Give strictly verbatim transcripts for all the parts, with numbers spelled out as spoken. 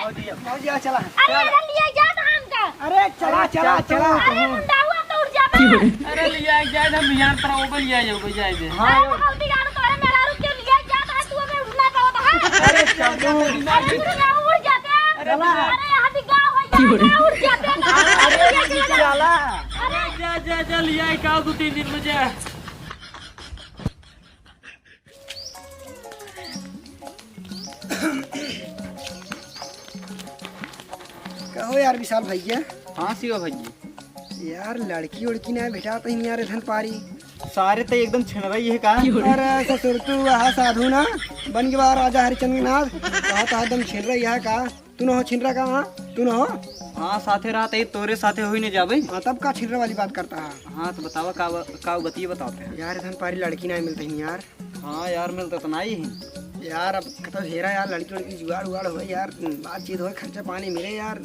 भौजी, आ चला। अरे, अरे, लिया जात हमका। अरे, चला, अरे, चला, चल तू। चला। अरे, मुंडा हुआ तो उठ जाता। अरे, लिया जाए, हम बिहान पर ओबे लिया जाओ, जाए दे। हाँ। अरे, बहुत ही गाना तो, अरे, मेरा रुक के लिया जाता है, तू अबे उठ ना पावत है। अरे, चल तू। अरे, तू ना उठ जाते हैं। अरे, चला। अरे, यहाँ भी गाँव है, यहाँ गाँव उठ जाते हैं। अरे, चला। अरे, जा, जा, जा, लिया, का दो तीन दिन में जा। कहो यार विशाल भैया। हाँ शिवा भैया। यार लड़की उड़की ना भेटात ही नहीं यार, एधन पारी। सारे तो एकदम छिनरई है का? अरे ससुर तू वहाँ साधु ना बन के बाहर राजा हरिचंद्र नाथ, कहा तो एकदम छिनरई है का? तू न हो छिनरा का, हाँ? तू न हो? हाँ, साथे रहत ही, तोरे साथे होई न जाबे। हाँ, तब का छिनरा वाली बात करता है? हाँ, तो बतावा का ब-, का बतिये बतावत है? यार, एधन पारी लड़की नाहीं मिलत ही यार। हाँ यार, मिलत तो नाहीं ही। यार, अब कतो हेरा यार, लड़की वड़की जुगाड़ उगाड़ होई यार, बातचीत होई, खर्चा पानी मिले यार।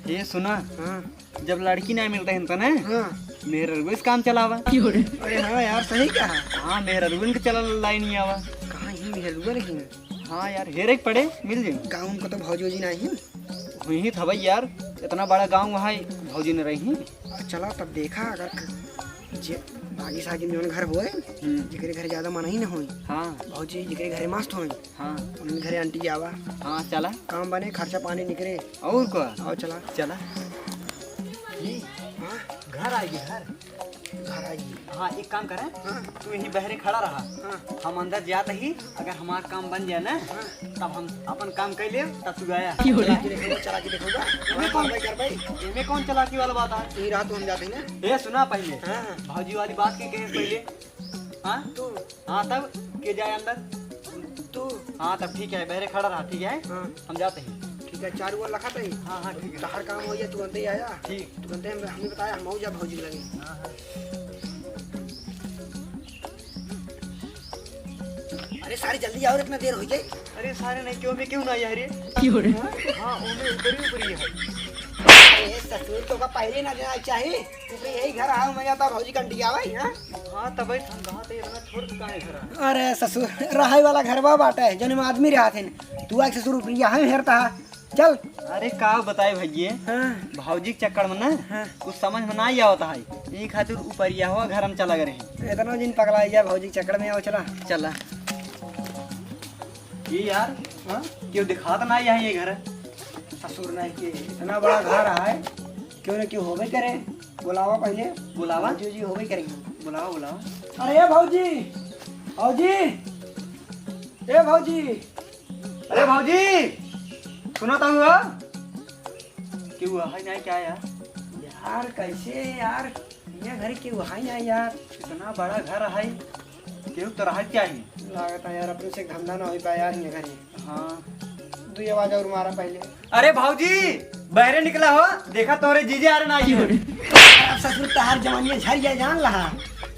ये सुना। हाँ। जब लड़की नाहीं मिलत ही तने, हाँ। मेहररुए से काम चलावा। अरे हाँ यार, सही कहा। हाँ, मेहररुए के चला लाइन ही आवा। कहाँ ही मेहररुआ लेकिन? हाँ यार, हेरे के पड़े, मिल जाई। गाँव में कतो भौजी वौजी नाहीं? हुई ही था भाई यार, इतना बड़ा गाँव है, भौजी न रही। चला तब देखा, अगर क-, जे बागी सागी में जौन घर होए, हम्म। जेकरे घरे ज्यादा मनई न होई, हाँ। भौजी जेकरे घरे मस्त होई, हाँ। उनके घरे आंटी आवा। हाँ, चला। काम बने, खर्चा पानी निकरे। और का? और चला। चला। ये हाँ? घर आएगी, घर। घर आएगी। हाँ, एक काम करें, हाँ। तू यहीं बहरे खड़ा रहा। हाँ। हम अंदर जात ही, अगर हमार काम बन जाए ना, हाँ। तब हम अपन काम कर ले, तब तू आया। चला के देखो, चला के देखो बा। एमे कौन, भाई कर भाई। एमे कौन चालाकी वाला बात है? यही रहा तो हम जाते हैं ना। ए, सुना पहले। हाँ। भौजी वाली बात के कहे पहले। हाँ? तू। हाँ, तब के जाए अंदर? तू। हाँ, तब ठीक है, बहरे खड़ा रहा, ठीक है? हाँ। हम जाते हैं। ठीक है, चार ओर लखा तई। हाँ, हाँ, ठीक है। तहार काम हो गया, तू अंदर ही आया। ठीक। तू अंदर हम, हमें बताया, हम हो जा भौजी लगे। हाँ, हाँ। अरे सारे जल्दी आओ रे, इतना देर हो गई। अरे सारे नहीं, क्यों में क्यों ना आया रे? क्यों रे? हाँ, ओमे ऊपरी ऊपरी है। अरे ससुर तो का पहले ना जाना चाहिए, ऊपरी यही घर आओ, मजा तो भौजी कंटी आवे, हाँ? हाँ, तब भाई हम कहाँ थे, इतना छोड़ के काहे घर आए? अरे ससुर, रहाई वाला घरवा बाटे, जौन में आदमी रहत हैं। तू आके ससुर ऊपरी यहाँ हेरता है। चल। अरे का बताए भैये, हाँ। भौजी के चक्कर में ना हाँ। कुछ समझ में ना ही आवत है, यही खातिर ऊपरिया हुआ घर हम चला गए रहे। इतना दिन पगला गया भौजी के चक्कर में, आओ चला। चला। ये यार, हाँ? क्यों दिखात ना ही है ये घर? ससुर नहीं के, इतना बड़ा घर है, क्यों ना क्यों होबे करे। बुलावा पहले। बुलावा? जी, जी, होबे करेंगे। बुलावा, बुलावा। अरे भौजी, भौजी, ए भौजी, अरे भौजी, सुनो तो हुआ? क्यों हुआ है नहीं क्या यार? यार कैसे यार, ये घर के हुआ है नहीं यार। इतना बड़ा घर है, क्यों तो रहा क्या है? लागत है यार, अपने से धंधा ना हो पाया यार ये घर। हाँ। दो आवाज और मारा पहले। अरे भौजी, बहरे निकला हो, देखा तोरे जीजे आ रहे ना आइए। अब ससुर तहार जवानिया झर गया जान लहा।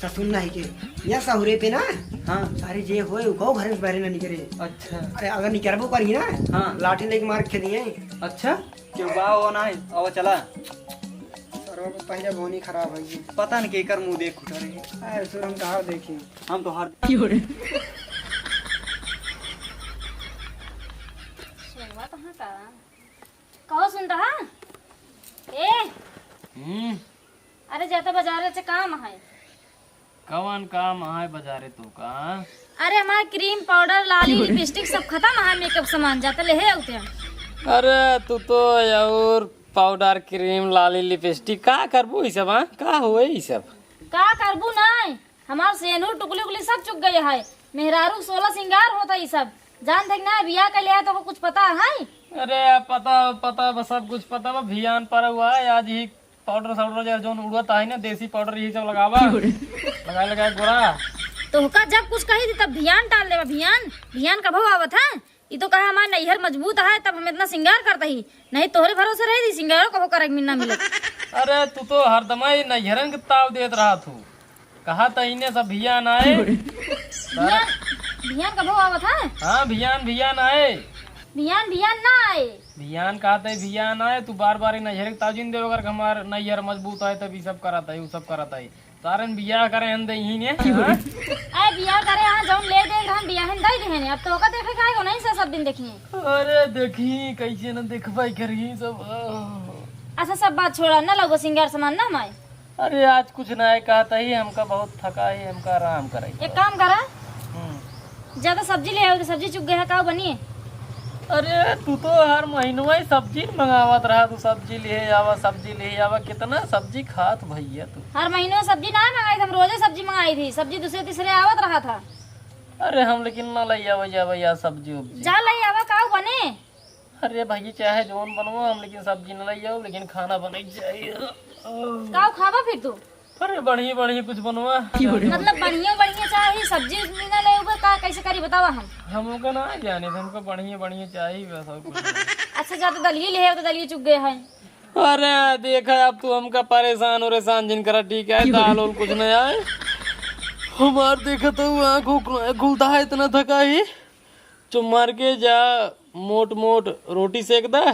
ससुर नहीं के, या सहुरे पे ना। हाँ। अरे जे होए, उको घर से बहरे ना निकले। अच्छा। अरे अगर निकलबो करी ना, हाँ। लाठी लेके मार के दिए। अच्छा, क्यों बा वो ना है, अब चला। सरवा को पहले बोनी खराब है ये। पता नहीं केकर मुंह देख उठा रही। अरे ससुर हम कहाँ देखी? हम तो हार। सोनवा कहाँ का? कहो सुन रहा? ए? हम्म। अरे जाता बाजारे से काम है। कवन काम है बाजारे तो का? अरे हमार क्रीम पाउडर लाली लिपस्टिक सब खत्म है, मेकअप सामान जाता ले हे आउते। अरे तू तो और पाउडर क्रीम लाली लिपस्टिक का करबू ई सब, हाँ? का होए ई सब? का करबू नहीं? हमार सेनुर टुकली उकली सब चुक गए है। मेहरारू सोलह सिंगार होता ई सब। जान थे कि ना बियाह कर लिया तो कुछ पता है? अरे पता, पता बा, सब कुछ पता बा। भियान पर हुआ है आज ही पाउडर साउडर जो जोन उड़त है ना, देसी पाउडर यही सब लगावा। लगाए लगाए गोरा। तो का जब कुछ कही थी तब भियान टाल देवा। भियान, भियान कभो आवत है? ई तो कहा हमार नैहर मजबूत है तब हम इतना सिंगार करता ही, नहीं तोहरे भरोसे रही थी सिंगारो कभो करे के ना मिलत। अरे तू तो हरदम ही नैहरन के ताव देत रहा तू। कहा त इन्हें सब भियान आए। भियान, भियान कभो आवत है? हाँ, भियान, भियान आए। भियान, भियान ना आए। भियान कहा त भियान आए, तू बार बार इन नैहर के ताव जिन देवे कर, हमार नैहर मजबूत है, तब ई सब करत है, ऊ सब करत है। तारन बियाह करे हम दे ही ने, हाँ? अरे बियाह करे, हाँ, जौन ले दे हम बियाह हम दे दे ने। अब तो ओका देखे काहे को नहीं से सब दिन देखिए। अरे देखी कैसे न देखबाई करी सब। आह। अच्छा, सब बात छोड़ा ना, लगो सिंगार सामान ना हमारे। अरे आज कुछ ना है, कहता ही हमका बहुत थका है, हमका आराम करे। एक काम करा, हम्म। ज्यादा सब्जी ले आओ तो सब्जी चुक गया है, का बनी? अरे तू तो हर महीनवा ही सब्जी मंगावत रहा, तू सब्जी ले आवा, सब्जी ले आवा, कितना सब्जी खात भैया तू। हर महीनवा सब्जी ना मंगाई थी, हम रोजे सब्जी मंगाई थी, सब्जी दूसरे तीसरे आवत रहा था। अरे हम लेकिन ना ले आवे जावे यार सब्जी उब्जी। जा ले आवा, का बने? अरे भैया चाहे जौन बनवा हम लेकिन सब्जी ना ले आओ, लेकिन खाना बने चाहिए। का खावा फिर तू? अरे बढ़िया बढ़िया कुछ बनवा। मतलब बढ़िया बढ़िया चाही, सब्जी उब्जी ना लेबे का, कैसे करी बतावा हम? हमका ना जाने, हमका बढ़िया बढ़िया चाही बस और कुछ ना। अच्छा जा तो दलिये ले आओ, तो दलिये चुक गए हैं। अरे देखा अब तू हमका परेशान उरेशान जिन करा, ठीक है? दाल उल कुछ नहीं आए। हमार देखा तो आँख उख-, खुलता है, इतना थका ही। चुप मार के जा, मोट मोट रोटी सेक दा,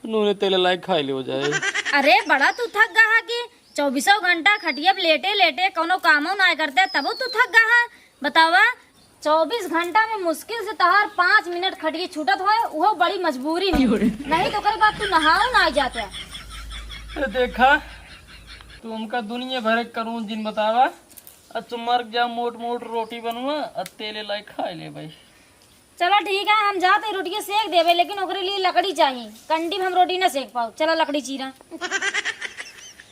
नूने तेले लायक खाई ले हो जाए। अरे बड़ा तू थक गहा कि चौबीसों घंटा खटिया पे लेटे लेटे कौनो कामो ना करते, तबो तू थक गहा। बतावा, चौबीस घंटा में मुश्किल से तहार पाँच मिनट खटिया छूटत होए, उहो बड़ी मजबूरी में। नहीं तो ओकरे बाद तू नहाओ ना आ जाते। अरे देखा, तू हमका दुनिया भर के करूँ जिन बतावा, अब चुप मार के जा, मोट मोट रोटी बनवा, अब तेले लायक खाई ले भाई। चला ठीक है, हम जाते रोटिया सेक देबे, लेकिन ओकरे लिए लकड़ी चाही, कंडी पे हम रोटी ना सेक पाओ। चला लकड़ी चीरा।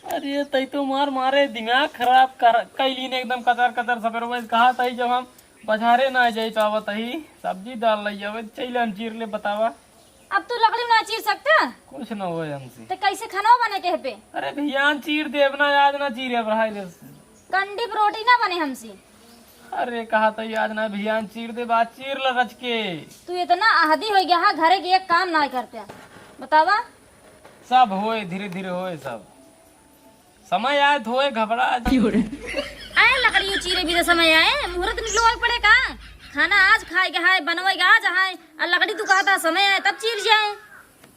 अरे तई तो मार मारे दिमाग खराब कर कैली ने एकदम कचर कचर। सवेरे कहा तई जब हम बजारे ना जाई तो आवत ही सब्जी दाल लई आवे, चैले हम चीर ले बतावा। अब तू लकड़ी ना चीर सकता? कुछ ना होए हमसे। तो कैसे खाना बने के पे? अरे भियान चीर देब ना, आज ना चीरे अब रहाई दे। कंडी पे रोटी ना बने हमसे। अरे कहा तो आज ना भियान चीर देब, आज चीर ल रच के। तू इतना अहदी हो गया है, घरे के एक काम ना करते। बतावा। सब होए, धीरे धीरे होए सब। समय आए धोए घबरा जी। आए लकड़ियों चीरे भी तो समय आए, मुहूर्त निकलवा पड़े का? खाना आज खाए के है, बनवे के आज है, और लकड़ी तू कहता समय आए तब चीर जाए।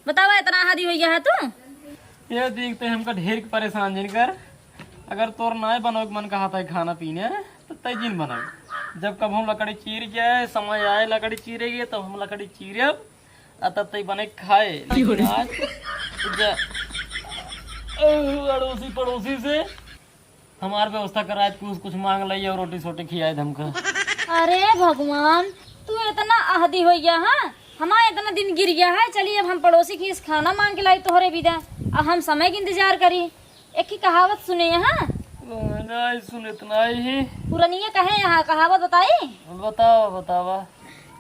बतावा, इतना अहदी हो गया है तू? ये देखते हमका ढेर के परेशान जिन कर। अगर तोर नाय बनवे के मन कहता है खाना पीने, तो तय जिन बनाओ। जब कब हम लकड़ी चीर जाए, समय आए लकड़ी चीरे के, तब हम लकड़ी चीरब, आ तब तय बने खाए। लेकिन आज जा, अड़ोसी पड़ोसी से हमार व्यवस्था कराए, कुछ, कुछ मांग लई और रोटी सोटी खियाए हमका। अरे भगवान, तू इतना अहदी हो गया, हाँ? हमार इतना दिन गिर गया है, चली अब हम पड़ोसी की इस खाना मांग के लाई तोहरे बिदा, अब हम समय के इंतजार करी। एक ही कहावत सुने यहाँ। नहीं सुनत नहीं। पुरनिया कहे यहाँ कहावत बताई? बतावा, बतावा।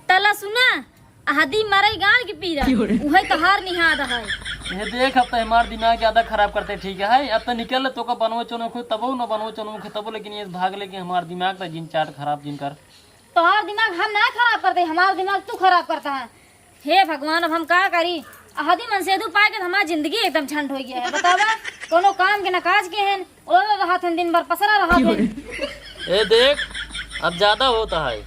तला सुना, अहदी मरई गाड़ के पीरा, उहे तोहार निहाद है। ये देख, अब तो हमार दिमाग ज्यादा खराब करते, ठीक है? अब तो निकल ले, तोका बनवे चोनो को तबो, न बनवे चोनो को तबो, लेकिन ये भाग ले कि हमार दिमाग तो जिन चाट खराब जिन कर। तोहार दिमाग हम ना खराब करते, हमार दिमाग तू खराब करता है। हे भगवान, अब हम का करी? अहदी मनसेधु पाए के हमार जिंदगी एकदम झंड हो गया है। बतावा, कोनो काम के ना काज के हैं, उलल रहत हैं, दिन भर पसरा रहत हैं। ए देख, अब ज्यादा होता है,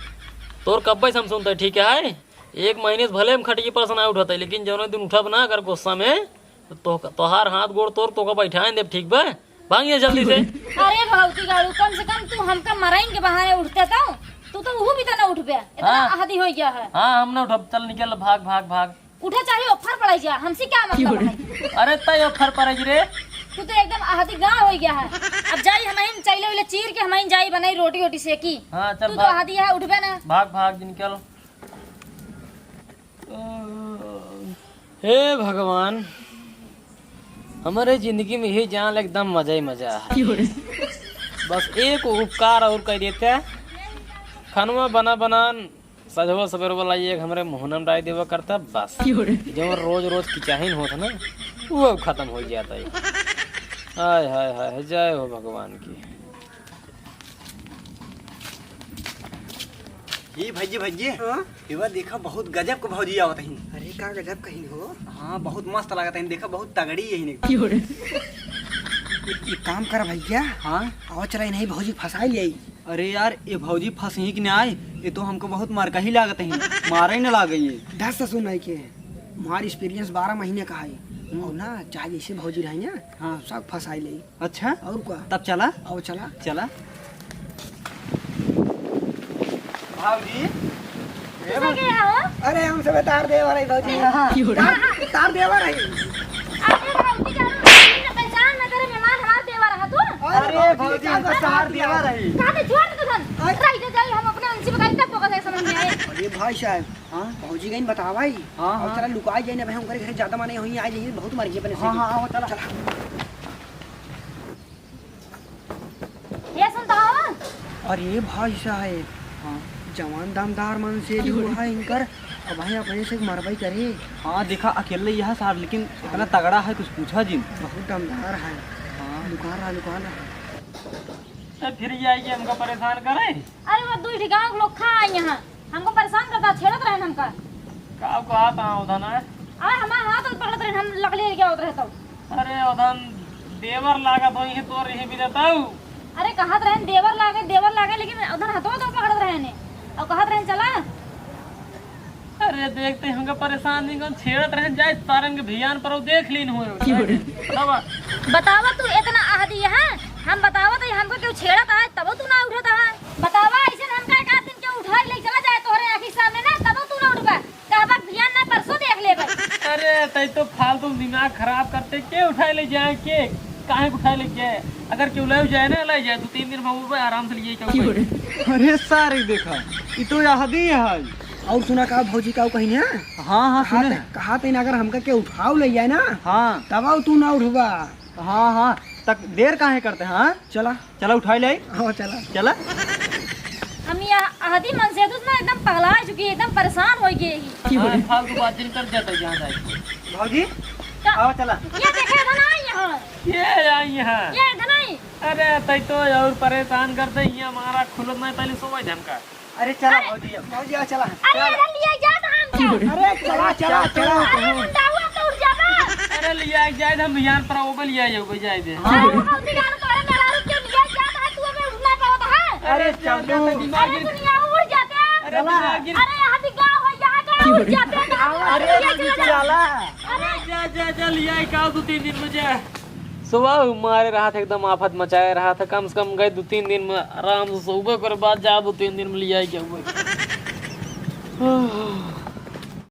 तोर कब्बे से हम सुनते, ठीक है? एक महीने से भले हम खटिए पर से ना उठत है, लेकिन जौने दिन उठब ना अगर गुस्सा में, तो तोह-, तोहार हाथ गोड़ तोड़ तोका बैठाए देब, ठीक बा? भाग ये जल्दी से। अरे भौजी गाड़ू, कम से कम तू हमका मराइन के बहाने उठते तो, तू तो उहू भी तो ना उठबे, इतना हाँ। अहदी हो गया है। हाँ, हम ना उठब, चल निकल, भाग, भाग, भाग। उठे चाहे ओफर पड़ाई जा, हमसे क्या मतलब है? अरे तय ओफर पड़ाई रे। तू तो एकदम अहदी गाड़ हो गया है। अब जाई हमहिन चैले उले चीर के हमहिन जाई बनाई रोटी वोटी सेकी। हाँ, चल तू तो भाग। अहदी है, उठबे ना। भाग, भाग, निकल। हे भगवान, हमारे जिंदगी में यही जान एकदम मजा ही मजा है। बस एक उपकार और कर देते, खनवा बना बनान सजवा सवेरवा लाई एक हमरे मुहनम डाई देवा करता बस। जो रोज रोज किचाहिन होत ना, वो अब खत्म हो जाता है। हाय हाय हाय, जय हो भगवान की। ई भज्जी, भज्जी। हाँ? एवा देखा, बहुत गजब के भौजी आवत हईन। अरे, का गजब कहिन हो? हाँ, बहुत मस्त लागत हईन। देखा, बहुत तगड़ी हईन एकदम। एक, एक काम कर भैया। हाँ? आवा चला, इन्हें भौजी फंसाई ले आई। अरे यार, ये भौजी फंसही कि ना आए? ये तो हमको बहुत मरकही लागत हईन। मारे ही ना लागे ये। दस ससुर नहीं के। हमार experience बारह महीने का है। हम्म। और ना, चाहे जैसे भौजी रही ना, हाँ। सब फंसाई ले। अच्छा? और का? तब चला? आओ चला। चला। भाऊजी। तुझे क्या हो? अरे, हम सब तार देवर है भौजी। हाँ। तार, तार देवर है। अरे भौजी, जानो, पहचान न करे, मेहमान हमार देवर है तू। अरे भौजी, भौजी, का तार देवर है। कहाँ से छोड़ दे तू धन? अरे। रही दे जाई, हम अपने उनसे बताई तब तो कैसे समझ में आए। अरे भाई साहब, हाँ? भौजी गइन बतावा ही। हाँ, और हाँ। चला लुकाई जाए ना भाई, उनके घर ज्यादा माने हुई, आ जाइए, बहुत मारिए अपने से। हाँ, हाँ, हाँ, चला। चला। ये सुनता हो? अरे भाई साहब, हाँ। जवान दमदार मन से जो है इनकर, अब भाई अपने से मरबई करे। हाँ, देखा, अकेले यह साहब, लेकिन इतना तगड़ा है, कुछ पूछा जिन। बहुत दमदार है। हाँ। लुका रहा, लुका रहा। ए, फिर ये आई कि हमका परेशान करे? अरे वो दुई ठे गाँव के लोग खा आई यहाँ, हमको परेशान करता, छेड़त रहन हमका। का कहत हा ओधन? अरे हमार हाथ पकड़त रहन, हम लकड़ी लेके आवत रहे तो। अरे ओधन देवर लागत होई है तोर यही बिदताऊ। अरे कहत रहन देवर लागे, देवर लागे, लेकिन ओधन हथवा तो पकड़त रहन और कहत रहन चला। अरे देखते हमका परेशान नहीं कौन छेड़त रहन जाए तारन के भियान पर देख लीन हो। की बोले? बतावा। बतावा तू इतना अहदी है, हम बतावा तो हमको क्यों छेड़त है तब तू ना उठत है। बतावा ऐसे हमका एक आध दिन क्यों उठाई ले चला जाए तोहरे आँखी सामने ना तब तू ना उठबा। कहबा भियान ना परसों देख लेबे। अरे तै तो फालतू दिमाग खराब करते के उठाए ले जाए के काहे उठाए ले जाए अगर क्यों ले जाए ना ले जाए दो तीन दिन में वो आराम से लिए की बोले? अरे सारे देखा ई तो अहदी है। और सुना का भौजी का कही ना? हाँ, हाँ, कहा सुने ते, हैं। कहा ते ना अगर हमका के उठाव ले जाए ना, हाँ। तब तू ना उठबा। हाँ, हाँ, तक देर काहे करते हैं, हाँ? चला। चला उठाई ले। हाँ, चला। चला। हम ये अहदी मन से तो ना एकदम पगला चुकी है, एकदम परेशान हो गई है। हाँ, फालतू बात जिन कर जाता है जहाँ जाए। भौजी, का? आओ चला। ये देखे इधर आई यहाँ। ये आई यहाँ। ये इधर आई। अरे, तै तो और परेशान करते हैं, ये हमारा खुलत नहीं, पहले सोवा धमका। अरे चला अरे। भौजी, अब। भौजी, आ, चला। अरे, चला। अरे, लिया जात हम क्या? अरे, चला, चला, चला। अरे, मुंडा हुआ तो उठ जाबा। अरे, लिया जाए, हम बिहान पर वो लिया जाओ, कोई जाए दे। हाँ, भौजी, गाल तोरे मेरा रुक के लिया जात है, तू अबे उठ ना पावत है। अरे, अरे, चल चल, तू। दिमाग अरे, गिर- दुनिया उड़ जाते हैं। अरे, चला। दिमाग गिर- अरे, यहाँ भी गाँव है, यहाँ का उड़ जाते हैं, गाँव अरे, उड़ जाते हैं। चला। अरे, जा, जा, जा, लिया, का दो तीन दिन में जा। सुबह मारे रहा था, एकदम आफत मचाए रहा था। कम से कम गए दो तीन दिन में आराम से सोबे करे बाद जा, दो तीन दिन में लिया क्या हुआ।